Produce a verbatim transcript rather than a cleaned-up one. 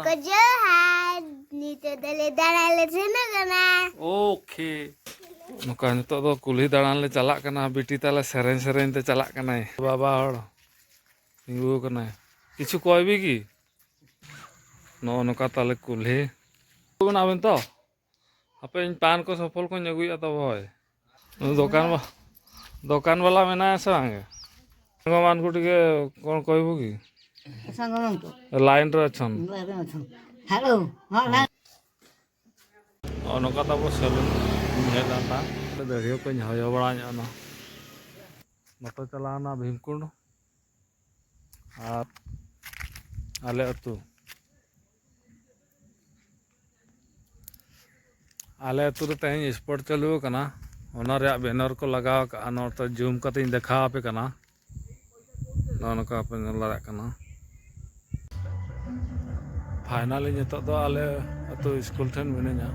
ᱠᱚ ᱡᱚᱦᱟᱨ᱾ ᱱᱤᱛᱚᱜ ᱫᱚᱞᱮ ᱫᱟᱬᱟᱱ ᱞᱮ ᱥᱮᱱᱚᱜ ᱠᱟᱱᱟ᱾ ᱳᱠᱮ᱾ ᱱᱚᱝᱠᱟ ᱱᱤᱛᱚᱜ ᱫᱚ ᱠᱩᱞᱦᱤ ᱫᱟᱬᱟᱱ ᱞᱮ ᱪᱟᱞᱟᱜ ᱠᱟᱱᱟ᱾ ᱵᱤᱴᱤ ᱛᱟᱞᱮ ᱥᱮᱨᱮᱧ ᱥᱮᱨᱮᱧ ᱛᱮ ᱪᱟᱞᱟᱜ ᱠᱟᱱᱟᱭ᱾ ᱵᱟᱵᱟ ᱦᱚᱲ ᱛᱤᱸᱜᱩ ᱟᱠᱟᱱᱟᱭ᱾ ᱠᱤᱪᱷᱩ ᱠᱚᱭ ᱵᱤ ᱠᱤ? ᱱᱚᱜᱼᱚ ᱱᱚᱝᱠᱟ ᱛᱟᱞᱮ ᱠᱩᱞᱦᱤ᱾ ᱢᱮᱱᱟᱜ ᱵᱮᱱ ᱛᱚ? ᱦᱟᱯᱮ, ᱤᱧ ᱯᱟᱱ ᱠᱚ ᱥᱚᱯᱷᱚᱞ ᱠᱚᱧ ᱟᱹᱜᱩᱭᱟ ᱛᱚ ᱵᱷᱟᱭ᱾ ᱫᱚᱠᱟᱱ ᱵᱟ-, ᱫᱚᱠᱟᱱ ᱵᱟᱞᱟ ᱢᱮᱱᱟᱭᱟ ᱥᱮ ᱵᱟᱝ ᱜᱮ? ᱥᱟᱸᱜᱚ ᱢᱟᱱ ᱠᱚ ᱴᱤᱠᱮ ᱠᱚ ᱠᱚᱭ ᱵᱩᱜᱤ? ᱥᱟᱸᱜᱚ ᱢᱟᱱ ᱠᱚ᱾ ᱞᱟᱭᱤᱱ ᱨᱮ ᱟᱪᱪᱷᱟ᱾ ᱦᱮᱞᱳ, ᱦᱮᱸ, ᱞᱟᱭᱤᱱ᱾ ᱱᱚᱜᱼᱚ ᱱᱚᱝᱠᱟ ᱛᱟᱵᱚ ᱥᱮᱞᱩᱱ ᱤᱧ ᱦᱮᱡ ᱞᱮᱱ ᱛᱟᱦᱮᱸᱫ᱾ ᱫᱟᱹᱲᱦᱤ ᱠᱚᱧ ᱦᱚᱭᱚ ᱵᱟᱲᱟ ᱧᱚᱜ ᱮᱱᱟ᱾ ᱱᱚᱛᱮ ᱪᱟᱞᱟᱣᱱᱟ ᱵᱷᱤᱢᱠᱩᱸᱰ᱾ ᱟᱨ ᱟᱞᱮ ᱟᱹᱛᱩ, ᱟᱞᱮ ᱟᱹᱛᱩ ᱨᱮ ᱛᱮᱦᱮᱧ ᱥᱯᱳᱨᱴ ᱪᱟᱹᱞᱩ ᱟᱠᱟᱱᱟ, ᱚᱱᱟ ᱨᱮᱭᱟᱜ ᱵᱮᱱᱟᱨ ᱠᱚ ᱞᱟᱜᱟᱣ ᱟᱠᱟᱫᱼᱟ᱾ ᱱᱚᱛᱮ ᱡᱩᱢ ᱠᱟᱛᱮᱧ ᱫᱮᱠᱷᱟᱣ ᱟᱯᱮ ᱠᱟᱱᱟ᱾ ᱱᱚᱜᱼᱚ ᱱᱚᱝᱠᱟ ᱯᱮ ᱧᱮᱞ ᱫᱟᱲᱮᱭᱟᱜ ᱠᱟᱱᱟ᱾ ᱯᱷᱟᱭᱱᱟᱞᱤ ᱱᱤᱛᱚᱜ ᱫᱚ ᱟᱞᱮ ᱟᱹᱛᱩ ᱥᱠᱩᱞ ᱴᱷᱮᱱ ᱢᱤᱱᱟᱹᱧᱟ᱾